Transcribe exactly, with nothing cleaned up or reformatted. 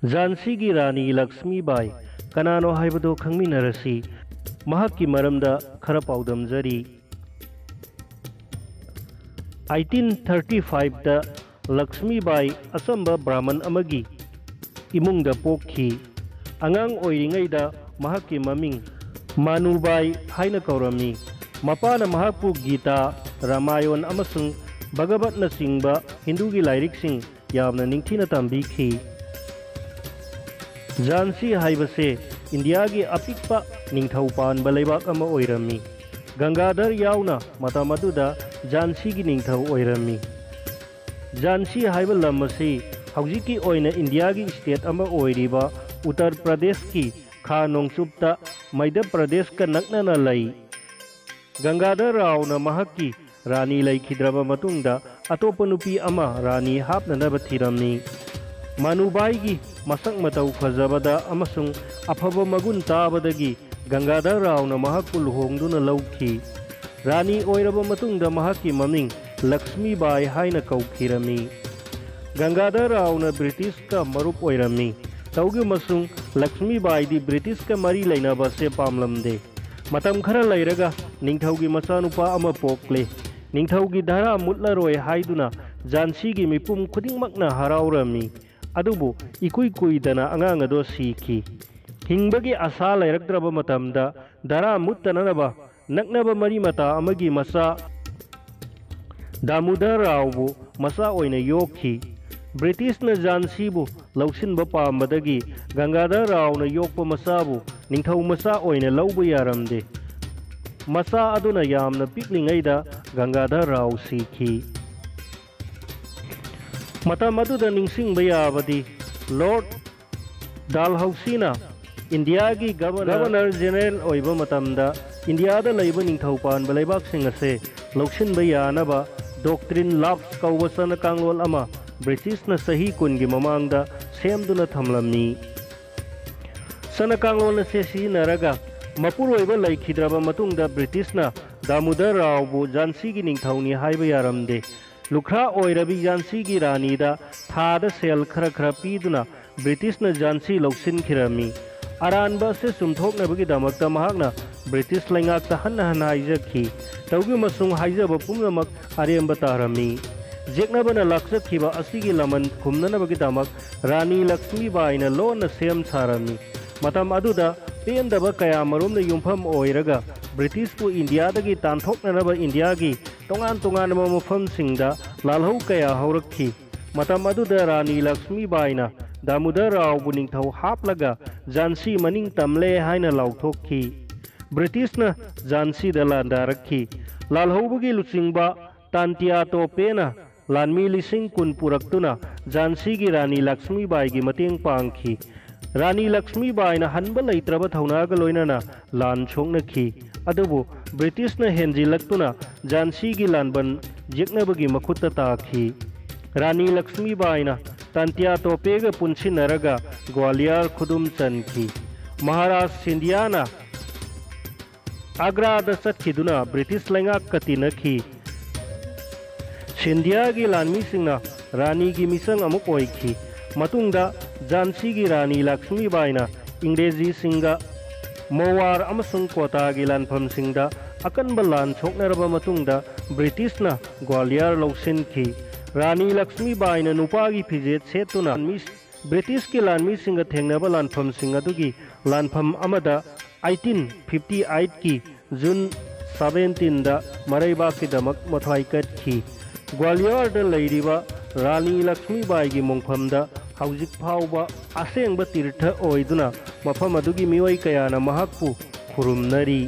ꯖꯥꯟꯁꯤꯒꯤ ꯔꯥꯅꯤ ꯂꯛꯁꯃꯤꯕꯥꯏ ꯀꯅꯥꯅꯣ ꯍꯥꯏꯕꯗꯣ ꯈꯪꯃꯤꯟꯅꯔꯁꯤ꯫ ꯃꯍꯥꯛꯀꯤ ꯃꯔꯝꯗ ꯈꯔ ꯄꯥꯎꯗꯝꯖꯔꯤ꯫ ꯑꯩꯇꯤꯟ ꯊꯥꯔꯇꯤ ꯐꯥꯏꯚꯇ ꯂꯛꯁꯃꯤꯕꯥꯏ ꯑꯆꯝꯕ ꯕ꯭ꯔꯥꯍꯃꯟ ꯑꯃꯒꯤ ꯏꯃꯨꯡꯗ ꯄꯣꯛꯈꯤ꯫ ꯑꯉꯥꯡ ꯑꯣꯏꯔꯤꯉꯩꯗ ꯃꯍꯥꯛꯀꯤ ꯃꯃꯤꯡ ꯃꯥꯅꯨꯕꯥꯏ ꯍꯥꯏꯅ ꯀꯧꯔꯝꯃꯤ꯫ ꯃꯄꯥꯅ ꯃꯍꯥꯛꯄꯨ ꯒꯤꯇꯥ, ꯔꯥꯃꯥꯌꯟ ꯑꯃꯁꯨꯡ ꯚꯒꯕꯠꯅꯆꯤꯡꯕ ꯍꯤꯟꯗꯨꯒꯤ ꯂꯥꯏꯔꯤꯛꯁꯤꯡ ꯌꯥꯝꯅ ꯅꯤꯡꯊꯤꯅ ꯇꯝꯕꯤꯈꯤ꯫ ꯖꯥꯟꯁꯤ ꯍꯥꯏꯕꯁꯦ ꯏꯟꯗꯤꯌꯥꯒꯤ ꯑꯄꯤꯛꯄ ꯅꯤꯡꯊꯧ ꯄꯥꯟꯕ ꯂꯩꯕꯥꯛ ꯑꯃ ꯑꯣꯏꯔꯝꯃꯤ꯫ ꯒꯪꯒꯥꯙꯔ ꯌꯥꯎꯅ ꯃꯇꯝ ꯑꯗꯨꯗ ꯖꯥꯟꯁꯤꯒꯤ ꯅꯤꯡꯊꯧ ꯑꯣꯏꯔꯝꯃꯤ꯫ ꯖꯥꯟꯁꯤ ꯍꯥꯏꯕ ꯂꯝ ꯑꯁꯤ ꯍꯧꯖꯤꯛꯀꯤ ꯑꯣꯏꯅ ꯏꯟꯗꯤꯌꯥꯒꯤ ꯁ꯭ꯇꯦꯠ ꯑꯃ ꯑꯣꯏꯔꯤꯕ ꯎꯠꯇꯔ ꯄ꯭ꯔꯗꯦꯁꯀꯤ ꯈꯥ ꯅꯣꯡꯆꯨꯞꯇ ꯃꯩꯙ꯭ꯌ ꯄ꯭ꯔꯗꯦꯁꯀ ꯅꯛꯅꯅ ꯂꯩ꯫ ꯒꯪꯒꯥꯙꯔ ꯔꯥꯎꯅ ꯃꯍꯥꯛꯀꯤ ꯔꯥꯅꯤ ꯂꯩꯈꯤꯗ꯭ꯔꯕ ꯃꯇꯨꯡꯗ ꯑꯇꯣꯞꯄ ꯅꯨꯄꯤ ꯑꯃ ꯔꯥꯅꯤ ꯍꯥꯞꯅꯅꯕ ꯊꯤꯔꯝꯃꯤ꯫ ꯃꯥꯅꯨꯕꯥꯏꯒꯤ ꯃꯁꯛ ꯃꯇꯧ ꯐꯖꯕꯗ ꯑꯃꯁꯨꯡ ꯑꯐꯕ ꯃꯒꯨꯟ ꯇꯥꯕꯗꯒꯤ ꯒꯪꯒꯥꯙꯔ ꯔꯥꯎꯅ ꯃꯍꯥꯛꯄꯨ ꯂꯨꯍꯣꯡꯗꯨꯅ ꯂꯧꯈꯤ꯫ ꯔꯥꯅꯤ ꯑꯣꯏꯔꯕ ꯃꯇꯨꯡꯗ ꯃꯍꯥꯛꯀꯤ ꯃꯃꯤꯡ ꯂꯛꯁꯃꯤꯕꯥꯏ ꯍꯥꯏꯅ ꯀꯧꯈꯤꯔꯝꯃꯤ꯫ ꯒꯪꯒꯥꯙꯔ ꯔꯥꯎꯅ ꯕ꯭ꯔꯤꯇꯤꯁꯀ ꯃꯔꯨꯞ ꯑꯣꯏꯔꯝꯃꯤ꯫ ꯇꯧꯒꯤꯃꯁꯨꯡ ꯂꯛꯁꯃꯤꯕꯥꯏꯗꯤ ꯕ꯭ꯔꯤꯇꯤꯁꯀ ꯃꯔꯤ ꯂꯩꯅꯕ ꯑꯁꯦ ꯄꯥꯝꯂꯝꯗꯦ꯫ ꯃꯇꯝ ꯈꯔ ꯂꯩꯔꯒ ꯅꯤꯡꯊꯧꯒꯤ ꯃꯆꯥꯅꯨꯄꯥ ꯑꯃ ꯄꯣꯛꯂꯦ꯫ ꯅꯤꯡꯊꯧꯒꯤ ꯙꯔꯥ ꯃꯨꯠꯂꯔꯣꯏ ꯍꯥꯏꯗꯨꯅ ꯖꯥꯟꯁꯤꯒꯤ ꯃꯤꯄꯨꯝ ꯈꯨꯗꯤꯡꯃꯛꯅ ꯍꯔꯥꯎꯔꯝꯃꯤ꯫ ꯑꯗꯨꯕꯨ ꯏꯀꯨꯏ ꯀꯨꯏꯗꯅ ꯑꯉꯥꯡ ꯑꯗꯨ ꯁꯤꯈꯤ꯫ ꯍꯤꯡꯕꯒꯤ ꯑꯁꯥ ꯂꯩꯔꯛꯇ꯭ꯔꯕ ꯃꯇꯝꯗ ꯙꯔꯥ ꯃꯨꯠꯇꯅꯅꯕ ꯅꯛꯅꯕ ꯃꯔꯤ ꯃꯇꯥ ꯑꯃꯒꯤ ꯃꯆꯥ ꯗꯥꯃꯨꯗꯔ ꯔꯥꯎꯕꯨ ꯃꯆꯥ ꯑꯣꯏꯅ ꯌꯣꯛꯈꯤ꯫ ꯕ꯭ꯔꯤꯇꯤꯁꯅ ꯖꯥꯟꯁꯤꯕꯨ ꯂꯧꯁꯤꯟꯕ ꯄꯥꯝꯕꯗꯒꯤ ꯒꯪꯒꯥꯙꯔ ꯔꯥꯎꯅ ꯌꯣꯛꯄ ꯃꯆꯥꯕꯨ ꯅꯤꯡꯊꯧ ꯃꯆꯥ ꯑꯣꯏꯅ ꯂꯧꯕ ꯌꯥꯔꯝꯗꯦ꯫ ꯃꯆꯥ ꯑꯗꯨꯅ ꯌꯥꯝꯅ ꯄꯤꯛꯂꯤꯉꯩꯗ ꯒꯪꯒꯥꯙꯔ ꯔꯥꯎ ꯁꯤꯈꯤ꯫ ꯃꯇꯝ ꯑꯗꯨꯗ ꯅꯤꯡꯁꯤꯡꯕ ꯌꯥꯕꯗꯤ ꯂꯣꯔꯗ ꯗꯥꯜꯍꯧꯁꯤꯅ ꯏꯟꯗꯤꯌꯥꯒꯤ ꯒꯕꯔꯅꯔ ꯖꯦꯅꯔꯦꯜ ꯑꯣꯏꯕ ꯃꯇꯝꯗ ꯏꯟꯗꯤꯌꯥꯗ ꯂꯩꯕ ꯅꯤꯡꯊꯧ ꯄꯥꯟꯕ ꯂꯩꯕꯥꯛꯁꯤꯡ ꯑꯁꯦ ꯂꯧꯁꯤꯟꯕ ꯌꯥꯅꯕ ꯗꯣꯛꯇ꯭ꯔꯤꯟ ꯂꯥꯞꯁ ꯀꯧꯕ ꯆꯠꯅ ꯀꯥꯡꯂꯣꯟ ꯑꯃ ꯕ꯭ꯔꯤꯇꯤꯁꯅ ꯆꯍꯤ ꯀꯨꯟꯒꯤ ꯃꯃꯥꯡꯗ ꯁꯦꯝꯗꯨꯅ ꯊꯝꯂꯝꯃꯤ꯫ ꯆꯠꯅ ꯀꯥꯡꯂꯣꯟ ꯑꯁꯦ ꯁꯤꯖꯤꯟꯅꯔꯒ ꯃꯄꯨꯔꯣꯏꯕ ꯂꯩꯈꯤꯗ꯭ꯔꯕ ꯃꯇꯨꯡꯗ ꯕ꯭ꯔꯤꯇꯤꯁꯅ ꯗꯥꯃꯨꯗꯔ ꯔꯥꯎꯕꯨ ꯖꯥꯟꯁꯤꯒꯤ ꯅꯤꯡꯊꯧꯅꯤ ꯍꯥꯏꯕ ꯌꯥꯔꯝꯗꯦ꯫ ꯂꯨꯈ꯭ꯔꯥ ꯑꯣꯏꯔꯕꯤ ꯖꯥꯟꯁꯤꯒꯤ ꯔꯥꯅꯤꯗ ꯊꯥꯗ ꯁꯦꯜ ꯈꯔ ꯈꯔ ꯄꯤꯗꯨꯅ ꯕ꯭ꯔꯤꯇꯤꯁꯅ ꯖꯥꯟꯁꯤ ꯂꯧꯁꯤꯟꯈꯤꯔꯝꯃꯤ꯫ ꯑꯔꯥꯟꯕ ꯑꯁꯤ ꯆꯨꯝꯊꯣꯛꯅꯕꯒꯤꯗꯃꯛꯇ ꯃꯍꯥꯛꯅ ꯕ꯭ꯔꯤꯇꯤꯁ ꯂꯩꯉꯥꯛꯇ ꯍꯟꯅ ꯍꯟꯅ ꯍꯥꯏꯖꯈꯤ꯫ ꯇꯧꯏ ꯑꯃꯁꯨꯡ ꯍꯥꯏꯖꯕ ꯄꯨꯝꯅꯃꯛ ꯑꯔꯦꯝꯕ ꯇꯥꯔꯝꯃꯤ꯫ ꯌꯦꯛꯅꯕꯅ ꯂꯥꯛꯆꯈꯤꯕ ꯑꯁꯤꯒꯤ ꯂꯃꯟ ꯈꯨꯝꯅꯅꯕꯒꯤꯗꯃꯛ ꯔꯥꯅꯤ ꯂꯛꯁꯃꯤꯕꯥꯏꯅ ꯂꯣꯟꯅ ꯁꯦꯝ ꯁꯥꯔꯝꯃꯤ꯫ ꯃꯇꯝ ꯑꯗꯨꯗ ꯄꯦꯟꯗꯕ ꯀꯌꯥꯃꯔꯨꯝꯅ ꯌꯨꯝꯐꯝ ꯑꯣꯏꯔꯒ ꯕ꯭ꯔꯤꯇꯤꯁꯄꯨ ꯏꯟꯗꯤꯌꯥꯗꯒꯤ ꯇꯥꯟꯊꯣꯛꯅꯅꯕ ꯏꯟꯗꯤꯌꯥꯒꯤ ꯇꯣꯉꯥꯟ ꯇꯣꯉꯥꯟꯕ ꯃꯐꯝꯁꯤꯡꯗ ꯂꯥꯜꯍꯧ ꯀꯌꯥ ꯍꯧꯔꯛꯈꯤ꯫ ꯃꯇꯝ ꯑꯗꯨꯗ ꯔꯥꯅꯤ ꯂꯛꯁꯃꯤꯕꯥꯏꯅ ꯗꯥꯃꯨꯗꯔ ꯔꯥꯎꯕꯨ ꯅꯤꯡꯊꯧ ꯍꯥꯞꯂꯒ ꯖꯥꯟꯁꯤ ꯃꯅꯤꯡ ꯇꯝꯂꯦ ꯍꯥꯏꯅ ꯂꯥꯎꯊꯣꯛꯈꯤ꯫ ꯕ꯭ꯔꯤꯇꯤꯁꯅ ꯖꯥꯟꯁꯤꯗ ꯂꯥꯟꯗꯥꯔꯛꯈꯤ꯫ ꯂꯥꯜꯍꯧꯕꯒꯤ ꯂꯨꯆꯤꯡꯕ ꯇꯥꯟꯇꯤꯌꯥ ꯇꯣꯄꯦꯅ ꯂꯥꯟꯃꯤ ꯂꯤꯁꯤꯡ ꯀꯨꯟ ꯄꯨꯔꯛꯇꯨꯅ ꯖꯥꯟꯁꯤꯒꯤ ꯔꯥꯅꯤ ꯂꯛꯁꯃꯤꯕꯥꯏꯒꯤ ꯃꯇꯦꯡ ꯄꯥꯡꯈꯤ꯫ ꯔꯥꯅꯤ ꯂꯛꯁꯃꯤꯕꯥꯏꯅ ꯍꯟꯕ ꯂꯩꯇ꯭ꯔꯕ ꯊꯧꯅꯥꯒ ꯂꯣꯏꯅꯅ ꯂꯥꯟ ꯁꯣꯛꯅꯈꯤ꯫ ꯑꯗꯨꯕꯨ ꯕ꯭ꯔꯤꯇꯤꯁꯅ ꯍꯦꯟꯖꯤꯜꯂꯛꯇꯨꯅ ꯖꯥꯟꯁꯤꯒꯤ ꯂꯥꯟꯕꯟ ꯌꯦꯛꯅꯕꯒꯤ ꯃꯈꯨꯠꯇ ꯇꯥꯈꯤ꯫ ꯔꯥꯅꯤ ꯂꯛꯁꯃꯤꯕꯥꯏꯅ ꯇꯥꯟꯇꯤꯌꯥ ꯇꯣꯄꯦꯒ ꯄꯨꯟꯁꯤꯟꯅꯔꯒ ꯒ꯭ꯋꯥꯂꯤꯌꯔ ꯈꯨꯗꯨꯝ ꯆꯟꯈꯤ꯫ ꯃꯍꯥꯔꯥꯖ ꯁꯤꯟꯙꯤꯌꯥꯅ ꯑꯒ꯭ꯔꯥꯗ ꯆꯠꯈꯤꯗꯨꯅ ꯕ꯭ꯔꯤꯇꯤꯁ ꯂꯩꯉꯥꯛꯀ ꯇꯤꯟꯅꯈꯤ꯫ ꯁꯤꯟꯙꯤꯌꯥꯒꯤ ꯂꯥꯟꯃꯤꯁꯤꯡꯅ ꯔꯥꯅꯤꯒꯤ ꯃꯤꯆꯪ ꯑꯃꯨꯛ ꯑꯣꯏꯈꯤ꯫ ꯃꯇꯨꯡꯗ ꯖꯥꯟꯁꯤꯒꯤ ꯔꯥꯅꯤ ꯂꯛꯁꯃꯤꯕꯥꯏꯅ ꯏꯪꯔꯦꯖꯤꯁꯤꯡꯒ ꯃꯣꯋꯥꯔ ꯑꯃꯁꯨꯡ ꯀꯣꯇꯥꯒꯤ ꯂꯥꯟꯐꯝꯁꯤꯡꯗ ꯑꯀꯟꯕ ꯂꯥꯟ ꯁꯣꯛꯅꯔꯕ ꯃꯇꯨꯡꯗ ꯕ꯭ꯔꯤꯇꯤꯁꯅ ꯒ꯭ꯋꯥꯂꯤꯌꯔ ꯂꯧꯁꯤꯟꯈꯤ꯫ ꯔꯥꯅꯤ ꯂꯛꯁꯃꯤꯕꯥꯏꯅ ꯅꯨꯄꯥꯒꯤ ꯐꯤꯖꯦꯠ ꯁꯦꯠꯇꯨꯅ ꯃꯤ-, ꯕ꯭ꯔꯤꯇꯤꯁꯀꯤ ꯂꯥꯟꯃꯤꯁꯤꯡꯒ ꯊꯦꯡꯅꯕ ꯂꯥꯟꯐꯝꯁꯤꯡ ꯑꯗꯨꯒꯤ ꯂꯥꯟꯐꯝ ꯑꯃꯗ eighteen fifty eight ꯀꯤ ꯖꯨꯟ seventeen ꯗ ꯃꯔꯩꯕꯥꯛꯀꯤꯗꯃꯛ ꯃꯊ꯭ꯋꯥꯏ ꯀꯠꯈꯤ꯫ ꯒ꯭ꯋꯥꯂꯤꯌꯔꯗ ꯂꯩꯔꯤꯕ ꯔꯥꯅꯤ ꯂꯛꯁꯃꯤꯕꯥꯏꯒꯤ ꯃꯣꯡꯐꯝꯗ ꯍꯧꯖꯤꯛ ꯐꯥꯎꯕ ꯑꯁꯦꯡꯕ ꯇꯤꯔꯊ ꯑꯣꯏꯗꯨꯅ ꯃꯐꯝ ꯑꯗꯨꯒꯤ ꯃꯤꯑꯣꯏ ꯀꯌꯥꯅ ꯃꯍꯥꯛꯄꯨ ꯈꯨꯔꯨꯝꯅꯔꯤ꯫